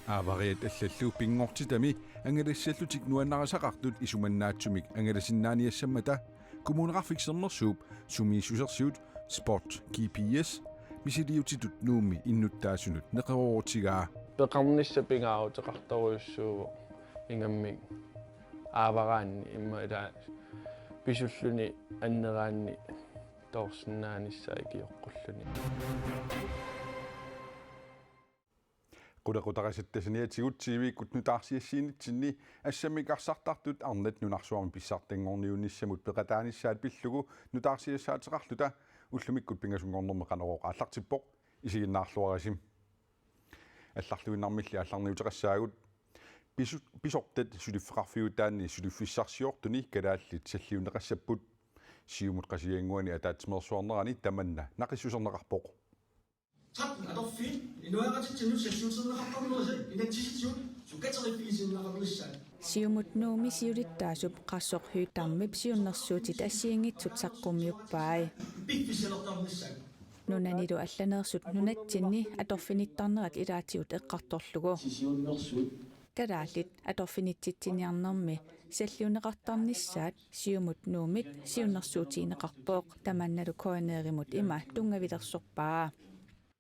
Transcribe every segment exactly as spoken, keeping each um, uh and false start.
Aavariat allallu pinngortitami angalassallutik nuannarisaqartut isumannaatsumik angalasinnaaniassammata Kommuneqarfik Sermersuup sumiissusersiut Spot G P S misiliutitut Nuummi innuttaasunut neqeroorutigaa. Peqarnissaq pingaaruteqartorujussuuvoq ingammik aavaraanni immaqa ilaa pisulluni anneraanni toorsinnaanissaa ikioqqulluni. Qulequtarisatta saniatigut T V-kkut nutaarsiassiinitsinni assammik arsartartut arnat nunarsuarmi pissartanngorniunnissamut peqataanissaat pillugu nutaarsiassaateqarluta ullumikkut pingasunngornermi Qanorooq aallartippoq, isiginnaarluarisi. Allarluinnarmilli aallarniuteqassaagut. Pisu-, pisortat suliffeqarfiutaanni suliffissarsiortuni kalaallit salliunneqassapput. Siumut Qasigiannguani ataatsimeersuarnerani tamanna naqissuserneqarpoq. Tretten atorfiit inuiaqatitsinnut salliutinneqartarnerisa inatsisitigut sukateriffigisinneqarnissaat. Siumut Nuummi siulittaasup Qassoq Høegh-Damip siunnersuutit assigiinngitsut saqqummiuppai. Piffissalertarnissaat. Nunanilu allaneersut nunatsinni atorfinittarnerat ilaatigut eqqartorlugu. Siunnersuut. Kalaallit atorfinitsitsiniarnermi salliunneqartarnissaat Siumut Nuummit siunnersuutigineqarpoq, tamannalu K N R-imut ima tunngavilersorpaa.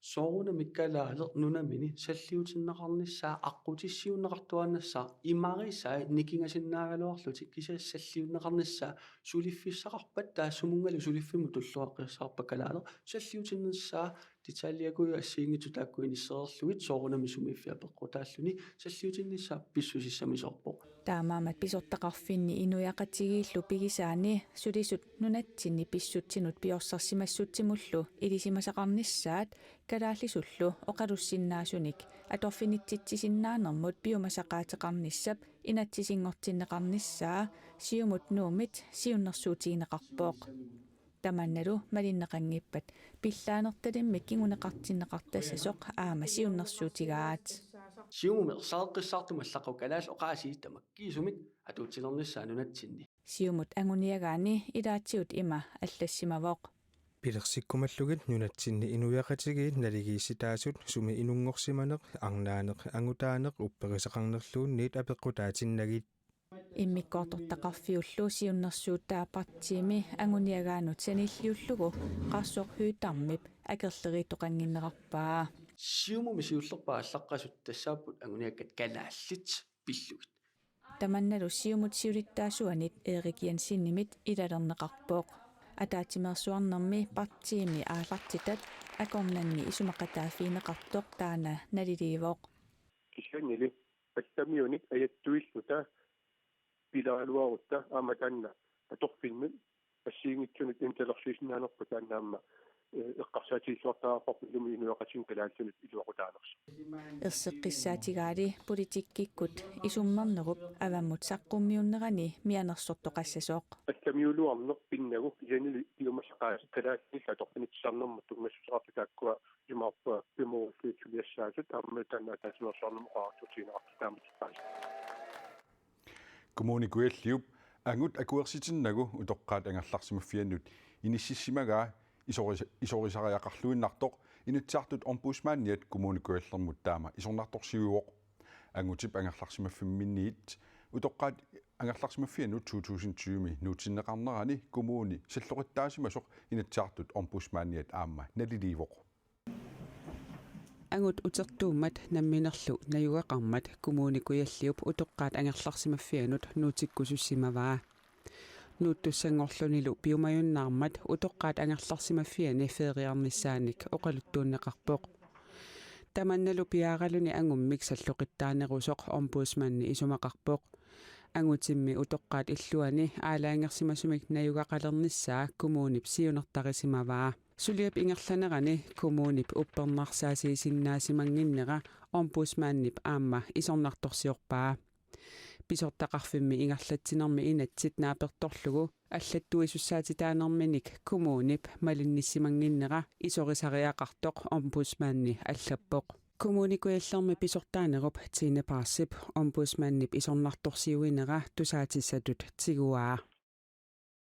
Soorunami kalaaleq nunamini salliutinneqarnissaa aqqutissiuunneqartuaannassaaq, imarisai nikingasinnaagaluarlutik kisianni salliunneqarnissaa suliffissaqarpat taava sumunngalu suliffimmut tulluaqqissaarpa kalaaleq salliutinnissaa. Detaljiakuju assigiinngitsut taakku inissereerlugit soorunami sumiiffia peqqutaalluni salliutinnissaa pissusissamisoorpoq. Taamaammat pisortaqarfinni inuiaqatigiillu pigisaanni sulisut nunatsinni pissutsinut piorsarsimassutsimullu ilisimasaqarnissaat kalaallisullu oqalussinnaasunik atorfinitsitsisinnaannermut piumasaqaateqarnissap inatsisinngortinneqarnissaa Siumut Nuummit siunnersuutigineqarpoq. Tamannalu malinneqanngippat pillaanertalimmik kinguneqartinneqartassasoq aamma siunnersuutigaat. Siumumi ersareqqissaartumik allaqqavoq kalaallit oqaasii tamakkiisumik atuutilernissaa nunatsinni. Siumut anguniagaani ilaatigut ima allassimavoq. Pilersikkumallugit nunatsinni inuiaqatigiit naligiissitaasut sumi inunngorsimaneq, arnaaneq, angutaaneq, upperisaqarnerluunniit apeqqutaatinnagit. Immikkoortortaqarfiullu siunnersuutaa partiimi anguniagaanut sanilliullugu Qassoq Høegh-Damip akerleriittoqannginnerarpaa. Siumumi siullerpaat allaqqasut tassaapput anguniakkat kalaallit pillugit. Tamannalu Siumut siulittaasuanit Erik Jensenimit ilalerneqarpoq. Ataatsimeersuarnermi partiimi aallartitat akornanni isumaqataaffigineqartoq taanna naliliivoq. Kisiannili allamiunik ajattuilluta pilaluarutta aamma taanna atorfinnut assigiinngitsunut intalersuisinnaanerput taanna aamma, eh, eqqarsaatigilluartariaqarparput ilumut inuiaqatigiinni kalaallinut iluaqutaanersoq. Erseqqissaatigaali politikkikkut isummernerup avammut saqqummiunnerani mianersortoqassasoq. Allamiuluarneq pinnagu kisiannili piumasaqaasi kalaallinillu atorfinitsisarnermut tunngassuteqartut taakkua imaappa pimoorullutik suliassaasut aamma taanna ataatsimeersuarnermut oqariartuutigineqartut taama tipaas. Kommune Kujalliup angut akuersitinnagu utoqqaat angerlarsimaffiannut inississimagaa isoris-, isorisariaqarluinnartoq Inatsisartut Ombudsmandiat Kommune Kujallermut taama isornartorsiuivoq. Angutip angerlarsimaffimminniit utoqqaat angerlarsimaffiannut to tusind tyve nuutsinneqarnerani kommuni salloqittaasimasoq Inatsisartut Ombudsmandiat aamma naliliivoq. Angut utertuummat namminerlu najugaqarmat Kommune Kujalliup utoqqaat angerlarsimaffiannut nuutsikkusussimavaa. Nuuttussanngorlunilu piumajunnaarmat utoqqaat angerlarsimaffianni feeriarnissaanik oqaluttuunneqarpoq. Tamannalu piaaraluni angummik salloqittaanerusoq ombudsmandi isumaqarpoq. Angutimmi utoqqaat illuanni aalajangersimasumik najugaqalernissaa kommunip siunertarisimavaa. Suliap ingerlanerani kommunip uppernarsaasiisinnaasimannginnera ombudsmandip aamma isornartorsiorpaa. Pisortaqarfimmi ingerlatsinermi inatsit naapertorlugu allattuisussaatitaanerminik kommunip malinnissimannginnera isorisariaqartoq ombudsmandi allappoq. Kommune Kujallermi pisortaanerup Tine Parsip ombudsmandip isornartorsiuinera tusaatissatut tiguaa.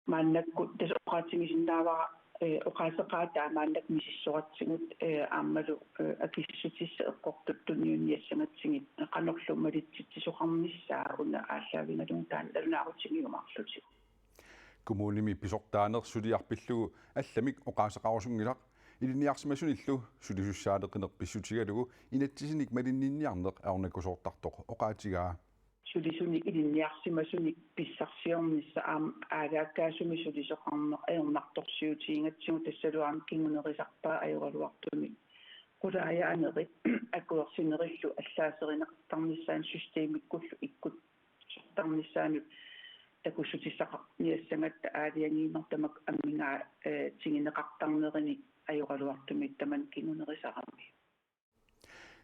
Maannakkut tassa oqaatigisinnaavara Ee, oqaaseqaat taamaannak misissoratsigu, ee, aammalu, ee, akissutissat eqqortut tunniunniassagatsigit qanorlu malitsitsisoqarnissaa una aallaavigalugu taanna nalunaarutigiumaarlutigu. Kommunimi pisortaaneq suliaq pillugu allamik oqaaseqarusunngilaq, ilinniarsimasunillu sulisussaaleqineq pissutigalugu inatsisinik malinninniarneq ajornakusoortartoq oqaatigaa. Sulisunik ilinniarsimasunik pissarsiornissaq aamma aalaakkaasumik sulisoqarneq ajornartorsiutigigatsigu tassalu aamma kingunerisarpaat ajoraluartumik qulaajaanerit akuersinerillu allaaserineqartarnissaannut systemikkullu ikkuttortarnissaannut takussutissaqarniassagatta aalajangiinnartumik ammigaa, ee, tigineqartarnerini ajoraluartumik tamanna kingunerisarami.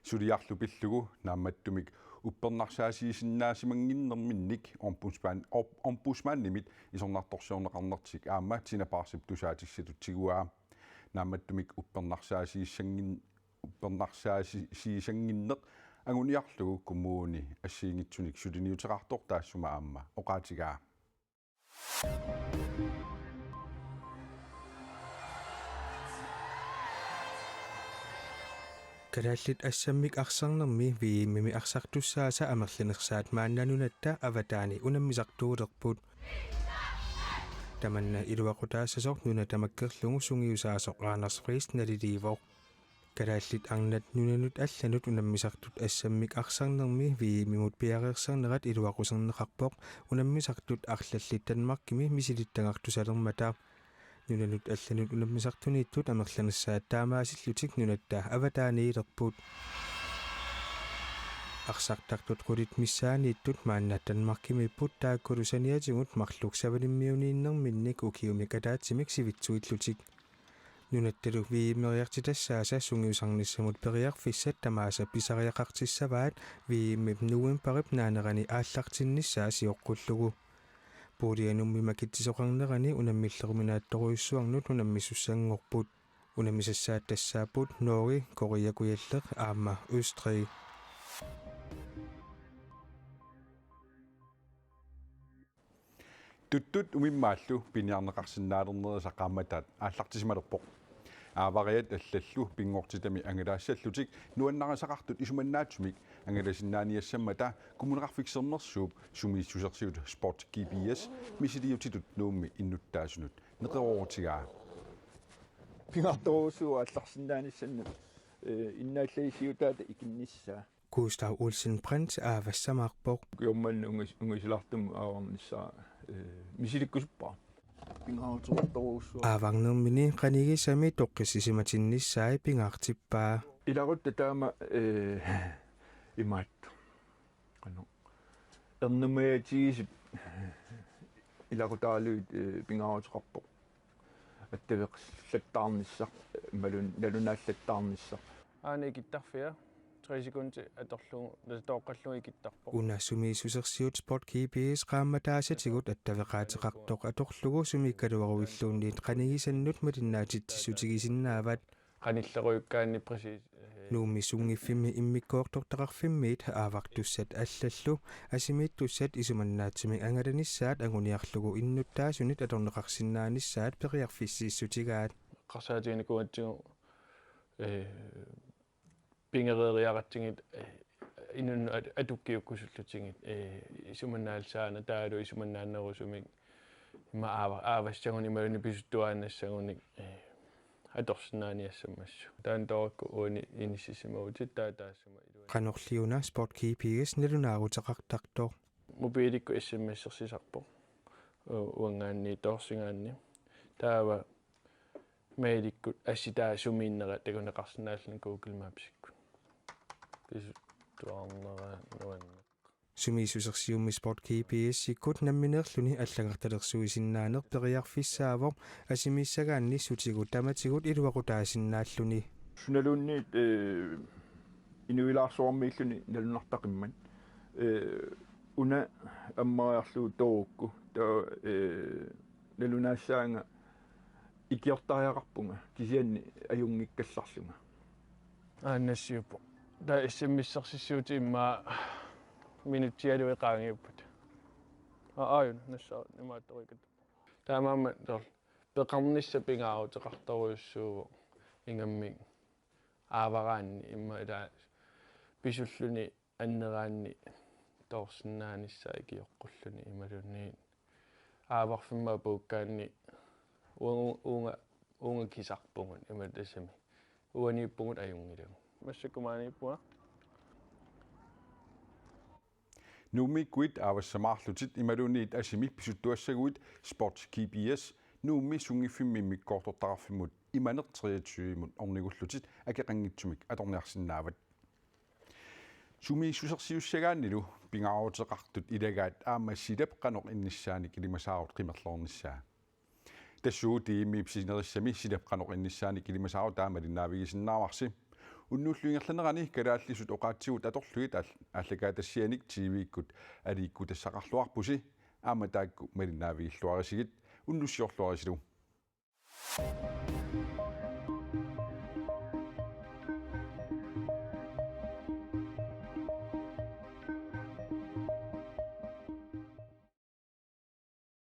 Suliarlu pillugu naammattumik uppernarsaasiisinnaasimanngimminnik ombudsman-, op-, ombudsmanimit isornartorsiorneqarnertik aamma Tina Paarsip tusaatissatut tiguaa. Naammattumik uppernarsaasiissanngin-, uppernarsaasiisannginneq anguniarlugu kommuni assigiinngitsunik suliniuteqartoq taassuma aamma oqaatigaa. Kalaallit assammik arsarnermi V M-imi arsartussaasa amerlanersaat maanna nunatta avataani unammisartuulerput. Tamanna iluaqutaassasoq nuna tamakkerlugu sungiusaasoq Anders Friis naliliivoq. Kalaallit arnat nunanut allanut unammisartut assammik arsarnermi V M-imut piareersarnerat iluaquserneqarpoq unammisartut arlallit Danmarkimi misilittagartusalermata. Nunanut allanut unammisartuniittut amerlanersaat taamaasillutik nunatta avataaniilerput. Arsartartut qulit missaanniittut maanna Danmarkimiipput taakkulu saniatigut marluk Savalimmiuniinnerminnik ukiumik ataatsimik sivitsuillutik. Nunattalu V M-eriartitassaasa sungiusarnissamut periarfissat tamaasa pisariaqartissavaat V M-ip novembarip naanerani aallartinnissaa sioqqullugu. Puulia nummi makitsisoqarnerani unammilleruminaattorujussuarnut unammisussanngorput. Unammisassaat tassaapput Norge, Korea Kujalleq aamma Østrig. Tuttut umimmaallu piniarneqarsinnaalernerisa qaammataa aallartisimalerpoq. Aavariat allallu pinngortitami angalaassallutik nuannarisaqartut isumannaatsumik angalasinnaaniassammata Kommuneqarfik Sermersuup sumiissusersiut Sport G P S misiliutitut Nuummi innuttaasunut neqeroorutigaa. Pingaartorujussuuvoq aallarsinnaanissannut, ee, innaallagissiutaata ikinnissaa. Gustav Olsen Brandt aavassamaarpoq. Ukiormanna ungas-, ungasilaartumik aavarnissaa, ee, misilikkusuppara. Pingaaruteqartorujussuaq. Aavarnermini qanigisami toqqissisimatinnissaat pingaartippaa. Ilaqutta taama, ee, imaattoq. Qanoq. Ernumaatigisut ilaqutaalugit, ee, pingaaruteqarpoq. Attaveqarlattaarnissaq, imaluunniit nalunaallattaarnissaq. Aana ikittarfia, tre sekundi atorlugu, tooqqallugu ikittarpoq. Una sumiissusersiut Sport G P S qaammataassatigut attaveqaateqartoq atorlugu sumiikkaluaruilluunniit qanigisannut malinnaatitsissutigisinnaavat. Qanillerujukkaanni præcis, ee. Nuummi sunngiffimmi immikkoortortaqarfimmiit aavartussat allallu asimiittussat isumannaatsumik angalanissaat anguniarlugu innuttaasunit atorneqarsinnaanissaat periarfissiissutigaat. Eqqarsaatiginikuugatsigu, ee, pigereeriaratsigit, ee, inunnut at-, atukkiukkusullutigit, ee, isumannaallisaaneq taavalu isumannaannerusumik ima aava-, aavassagunik imaluunniit pisuttuaannassagunik, ee, atorsinnaaniassammassuk. Taanna toorakku uani inissisimavutit taava taassuma ilua-. Qanorliuna Sport G P S nalunaaruteqartartoq. Mobiilikkut S M S-ersisarpoq. U-, uanngaanniit toorsigaanni. Taava mailikkut assitaa sumiinnera takuneqarsinnaalluni Google Mapsikkut. Pisuttuarnera nuanneq. Sumiissusersiummi Sport G P S-ikkut nammineerluni allagartalersuisinnaaneq periarfissaavoq asimiissagaanni sutigut tamatigut iluaqutaasinnaalluni. Sunaluunniit, ee, inuilaarsuarmiilluni nalunartaqimmat. Ee, una ammariarlugu toorukku. Taava, ee, nalunaassaanga ikiortariaqarpunga, kisianni ajunngikkallarlunga. Aana nassiuppoq. Taava S M S-ersissuutit immaqa minutsialuit qaangiuppata. Aa, aajuna, nassaarut, imaattoriikkat. Taamaammat soorlu peqarnissaq pingaaruteqartorujussuuvoq ingammik aavaraanni immaqa ilaa pisulluni anneraanni toorsinnaanissaa ikioqqulluni imaluunniit aavarfimmi apuukkaanni uunga, uunga, uunga kisarpugut imaluunniit tassami uaniippugut ajunngilagut. Massakkut maaniippunga. Nuummiikkuit aavassamaarlutit imaluunniit asimi pisuttuassaguit Sports G P S Nuummi sunngiffimmi immikkoortortaqarfimmut Imaneq treogtyvemut ornigullutit akeqanngitsumik atorniarsinnaavat. Sumiissusersiussagaannilu pingaaruteqartut ilagaat aamma silap qanoq innissaanik ilimasaarut qimerloornissaa. Tassuugu D M-ip sinerissami silap qanoq innissaanik ilimasaarut taama malinnaavigisinnaavarsi. Unnuillu ingerlanerani kalaallisut oqaatsigut atorlugit aal-, aallakaatitassianik T V-kkut aliikkutassaqarluarpusi, aamma taakku malinnaavigilluarisigit, unnussiorluarisilu.